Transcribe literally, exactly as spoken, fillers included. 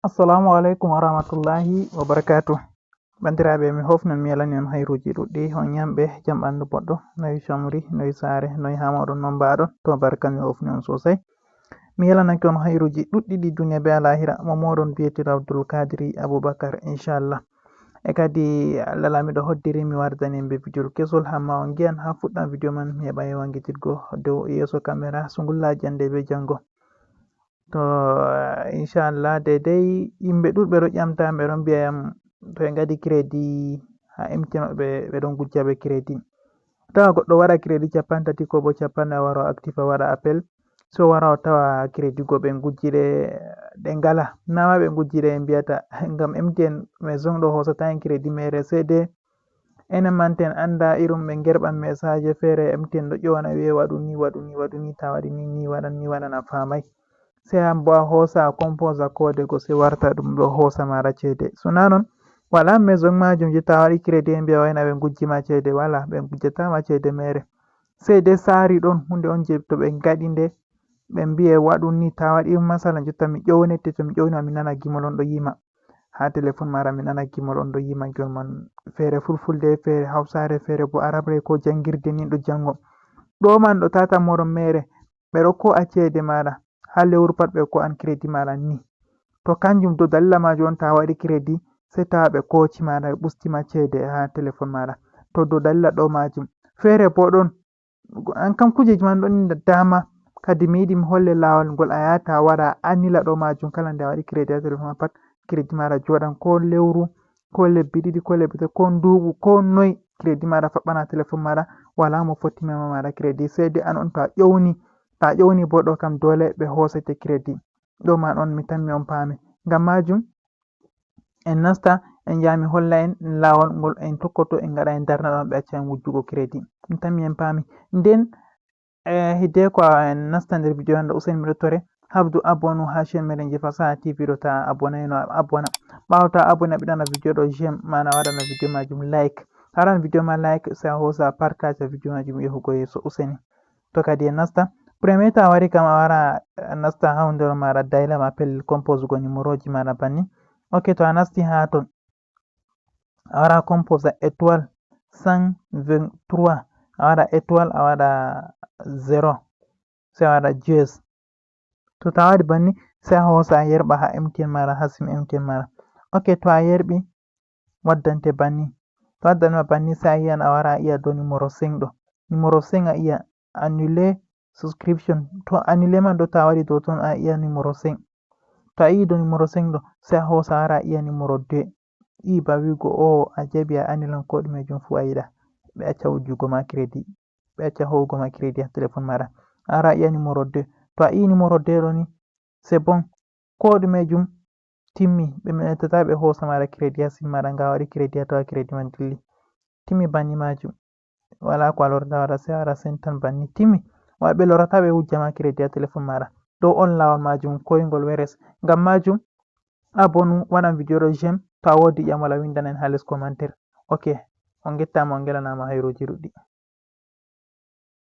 Assalamu aleykum wa rahmatullahi wa barakatuh. Banndiraaɓe, mi hofnan, mi yalani on hayruuji ɗuɗɗi, on ñamɓe, jam ɓanndu boɗɗo, noy camri, noy saare, noy haa mooɗon, noy mbaaɗon, to barka, mi hofni on soosay. Mi yalanake on hayruuji ɗuɗɗi ɗi duniya bee alaahira, mo mooɗon biyeteeɗo Abdul Kadiri Abubakar, inchallah. E kadi, Allah Laamiiɗo hoddiri mi wardani yimɓe video kesol, amma on ngi'an haa fuɗɗam video man, mi heɓa e wanngititgo dow yeeso kamera, sungullaaji hannde bee janngo. To, inchallah, deydey yimɓe ɗuɗɓe ɗo ƴamta, ɓe ɗon mbi'a yam to ɓe ngaɗi crédit haa M T N maɓɓe, ɓe ɗon ngujja ɓe crédit. Tawa goɗɗo waɗa crédit cappanɗe tati ko bo cappanɗe nayi, wara o active, waɗa appel, so wara o tawa crédit go ɓe ngujji ɗe, ɗe ngala. Naa ma ɓe ngujji ɗe, ɓe mbi'ata ngam M T N maison ɗo hoosata en crédit meere, seede enen man ten annda irum ɓe ngerɓan message feere, M T N ɗo ƴowana wi'e waɗu ni, waɗu ni, waɗu ni, ta waɗi ni, ni waɗan, ni waɗan, a faamay. Sey an bo a hoosa, a composa code go, sey warta ɗum ɗo hoosa maɗa ceede. So naa non, walaa maison maajum je ta waɗi crédit ɓe mbi'a wayna ɓe ngujji ma ceede, walaa, ɓe ngujjata ma ceede meere. Sey dai saari ɗon, huunde on je to ɓe ngaɗi nde, ɓe mbi'e waɗu ni, ta waɗi, masala jotta mi ƴownete, to mi ƴowni ma mi nana gimol on ɗo yima haa telefon maɗa, mi nana gimol on ɗo yima, gimol man feere fulfulde, feere hawsaare, feere bo arabre ko janngirde ni ɗo janngo. Ɗo man ɗo tata moɗon meere, ɓe ɗo ko'a ceede maɗa, haa lewru pat ɓe ko'an crédit maɗa ni. To kanjum dow dalila maajum on ta waɗi crédit, sey tawa ɓe kooci maɗa, ɓe ɓusti ma ceede haa telefon maɗa. To dow dalila ɗo maajum. Feere bo ɗon, an kam kujeji man ɗon da dama, kadi mi yiɗi mi holle laawol ngol a yahata a waɗa, a anila ɗo maajum, kala nde a waɗi crédit haa telefon ma pat, crédit maɗa jooɗan ko lewru, ko lebbi ɗiɗi, ko lebbi tati, ko nduuɓu, ko noy, crédit maɗa faɓɓana telefon maɗa, walaa mo foti mema maɗa crédit, sey dai an on to a ƴowni, to a ƴowni bo ɗo kam doole ɓe hoosete crédit. Ɗo man on mi tammi on paami. Ngam maajum, en nasta, en njaha mi holla en laawol ngol en tokkoto, en ngaɗa en darna ɗon, ɓe acca en wujjugo crédit. Mi tammi en paami. Nden, eh, hidde ko en nasta nder video hande, Usain miɗo tore, habdu abonné haa chaîne meɗen je Fasaha T V ɗo, ta abonné no a abonné. Ɓaawo ta abonné, a ɓiɗana video ɗo j'aime, maana waɗana video maajum like. Haran video ma like, sey a hoosa a partage video maajum yahugo yeeso. Useni. To kadi en nasta. Premier to a wari kam a wara a nasta haa huunde ɗo maɗa, dalila ma pellel composugo numéroji maɗa banni. Ok, to a nasti haa ton, a wara a composa étoile cent vingt-trois, a waɗa étoile, a waɗa zéro, sey a waɗa dièse. To ta waɗi banni, sey a hoosa a yerɓa haa M T N maɗa, haa sim M T N maɗa. Ok, to a yerɓi, waddante banni. To waddani ma banni, sey a yi'an a wara a yi'a dow numéro cinq ɗo. Numéro cinq a yi'a annuler subscription. To annuler man ɗo ta waɗi dow ton a yi'a numéro cinq. To a yi'i dow numéro cinq ɗo, sey a hoosa a wara a yi'a numéro deux. Ɗi ba wi'ugo o a jaɓi a annulan ko ɗumejum fuu a yiɗa. Ɓe acca wujjugo ma crédit. Ɓe acca ho'ugo ma crédit haa telefon maɗa. A wara a yi'a numéro deux. To a yi'i numéro deux ɗo ni, c'est bon. Ko ɗumejum timmi, ɓe meɗata ɓe hoosa maɗa crédit haa sim maɗa, nga waɗi crédit a tawa crédit man dilli. Timmi banni maajum. Walaa ko a lorata waɗa, sey a waɗa sentan banni. Timmi. Wa ɓe lorata ɓe wujja ma crédit haa telefon maɗa. Ɗo on laawol maajum koyngol weres. Ngam maajum, abonné, waɗan video ɗo j'aime. To a woodi ƴam wala windan en haa les commentaire. Ok. On ngettaama, on ngelanaama hayruuji ɗuɗɗi.